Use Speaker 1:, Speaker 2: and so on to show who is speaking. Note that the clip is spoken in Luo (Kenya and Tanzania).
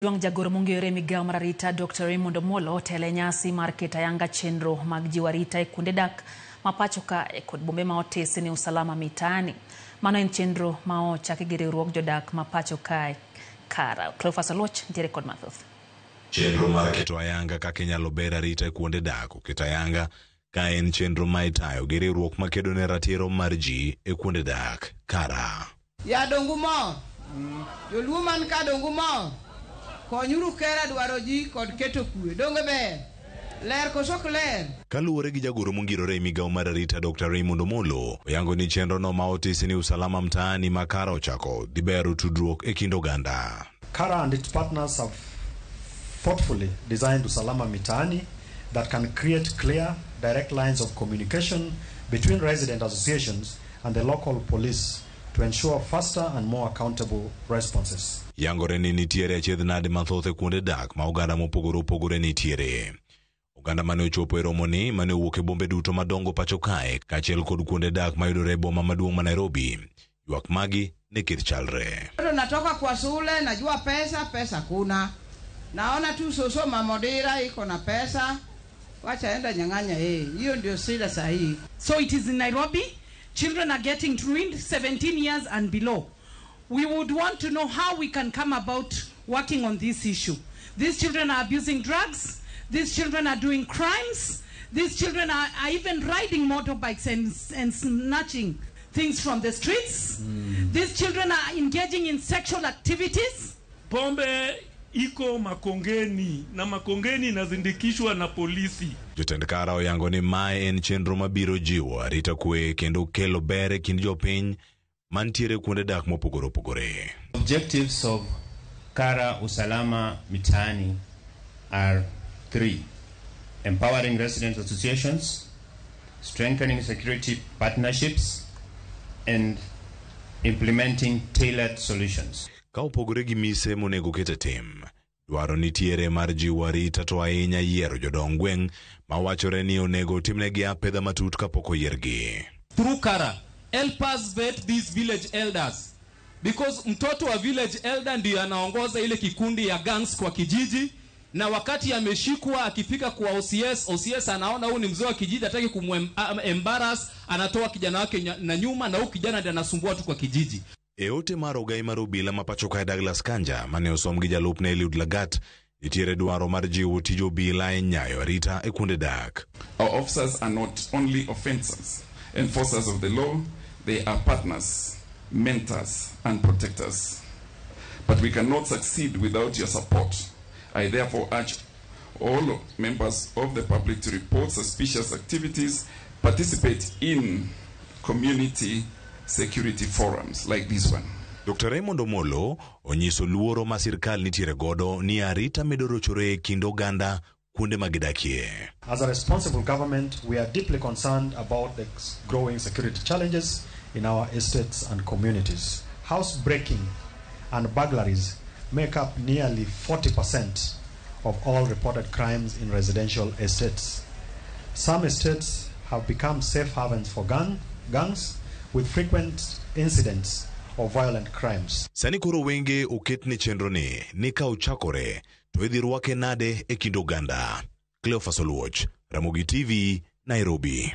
Speaker 1: Jwang' jagoro mong'ere e migawo mar arita Dr. Raymond Omolo otelo e nyasi mar keto ayanga chenro mag jiwo arita e kuonde dak ma pacho kae kod bombe ma otisi ni usalama mitaani. Mano en chenro ma ochaki gi riwruog jodak ma pacho kae Kara. Cleophas Oluoch nitiere kod mathoth.
Speaker 2: Chenro mar keto ayanga kaka inyalo ber arita e kuonde dak oketo ayanga ka en chenro ma itayo gi riwruok makedo ne ratiro mar ji e kuonde dak Kara.
Speaker 3: Ya dongu mor. Joluo man ka dongu mor. Konyuru kera dwaro ji kod keto kwe. Donge ber? Ler koso ok ler?
Speaker 2: Kaluwore gi jagoro mongirore e migawo mar arita Dr. Raymond Omolo, oyango ni chenrono ma otisi ni usalama mtaani ma Kara ochako dhi bero tudruok e kind oganda.
Speaker 4: Kara and its partners have thoughtfully designed Usalama Mitaani that can create clear, direct lines of communication between resident associations and the local police to ensure faster and more accountable responses.
Speaker 2: Yangore ni nitiere achiedh nade mathoth e kuonde dak ma oganda mopogore opogore nitiere. Oganda mane ochopo e romoni mane owuok e bombe duto madongo pacho kae kaachiel kod kuonde dak mayudore e boma maduong' ma Nairobi. Ywak magi ne ket chalre.
Speaker 3: Mtoto natoka kwa shule, najua pesa, pesa kuna. Naona tu soso mama Odira iko na pesa, wacha enda nyang'anya yeye. Hiyo ndio shida saa hii.
Speaker 5: So it is in Nairobi. Children are getting ruined, 17 years and below. We would want to know how we can come about working on this issue. These children are abusing drugs. These children are doing crimes. These children are even riding motorbikes and snatching things from the streets. These children are engaging in sexual activities.
Speaker 6: Pombe iko Makongeni na Makongeni inazindikishwa na polisi.
Speaker 2: Jotend Kara oyango ni mae en chenro mabiro jiwo arita kwe kendo kelo ber e kind jopiny mantiere kuonde dak mopogore opogore.
Speaker 7: Objectives of Kara Usalama Mitaani are three: empowering resident associations, strengthening security partnerships, and implementing tailored solutions.
Speaker 2: Ka opogore gi mise monego ket e tim, dwaro nitiere mar jiwo arita to ahinya yiero jodong gweng' mawachore ni onego timnegi apedha matut kapok oyiergi.
Speaker 8: Through Kara, help us vet these village elders because mtoto wa village elder ndiyo anaongoza ile kikundi ya gangs kwa kijiji, na wakati ameshikwa akifika kwa OCS, OCS anaona huyu ni mzee wa kijiji, hataki kumembarrass, anatoa kijana wake na nyuma, na huyu kijana ndiye anasumbua tu kwa kijiji.
Speaker 2: E ote mar ogai mar obila ma pacho kae Douglas Kanja mane osom gi jalupne Eliud Lagat, nitiere dwaro mar jiwo tij obila e nyayo arita e kuonde dak.
Speaker 9: Our officers are not only offenders, enforcers of the law, they are partners, mentors, and protectors. But we cannot succeed without your support. I therefore urge all members of the public to report suspicious activities, participate in community security forums like this one.
Speaker 2: Dr. Raymond Omolo onyiso luoro ma sirkal nitiere godo ni arita medo rochore e kind oganda kuonde ma gidakie.
Speaker 4: As a responsible government, we are deeply concerned about the growing security challenges in our estates and communities. Housebreaking and burglaries make up nearly 40% of all reported crimes in residential estates. Some estates have become safe havens for gangs with frequent incidents of violent crimes.
Speaker 2: Sani koro wenge oket ne chenro ni ni ka ochakore to idhi rwake nade e kind oganda. Cleophas Oluoch, Ramogi TV, Nairobi.